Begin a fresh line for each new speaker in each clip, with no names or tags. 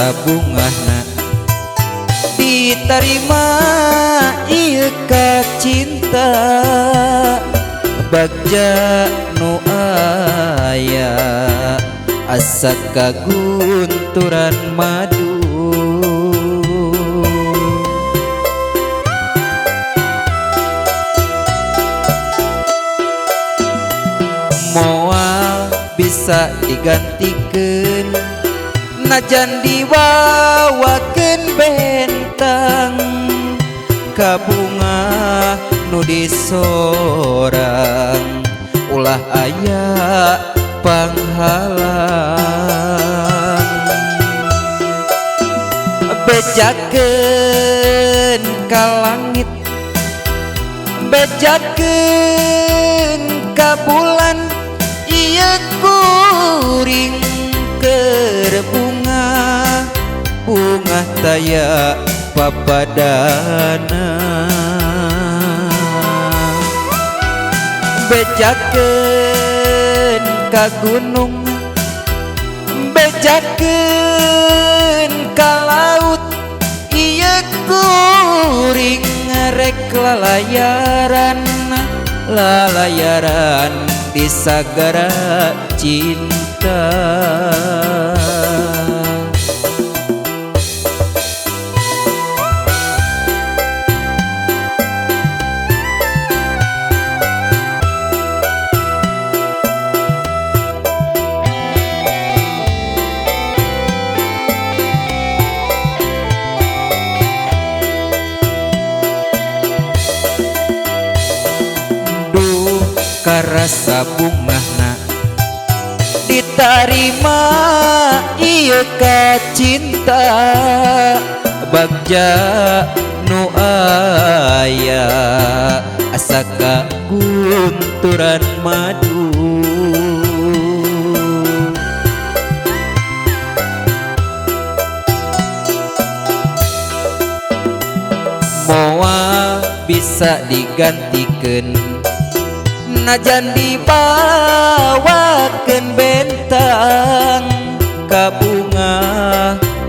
karasa bungahna ditarima ieu ka cinta bagja nu aya asa kagunturan madu. Moal bisa digantikeun najan diwawakeun bentang ka bunga nu disorang ulah aya panghalang. Bejakeun ka langit, bejakeun ka bulan, ieu kuring keur bunga bunga taya papadana. Bejakeun ka gunung, bejakeun ka laut, ieu kuring rek lalayaran lalayaran di sagara cinta. Duh karasa bungahna ditarima ieu ka cinta bagja nu aya asa kagunturan madu. Moal bisa digantikeun najan dibawakeun bentang ka bunga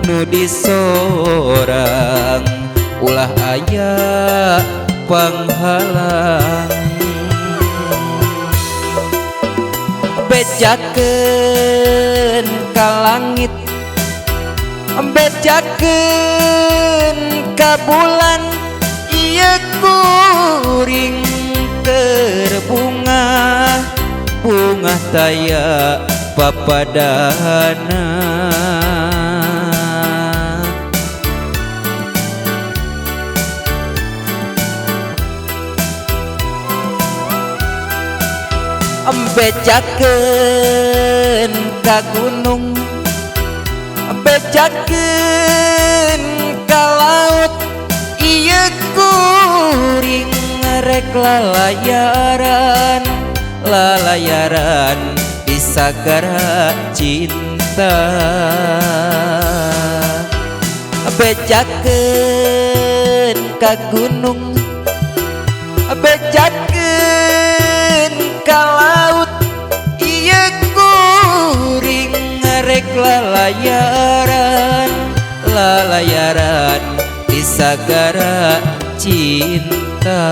nu disorang ulah aya panghalang. Bejakeun ka langit, bejakeun ka bulan, ieu kuring keur bunga bunga taya papadana. Bejakeun ka gunung, bejakeun ka laut, ieu kuring rek lalayaran lalayaran di sagara cinta. Bejakeun ka gunung, bejakeun ka laut, ieu kuring rek lalayaran lalayaran di sagara cinta.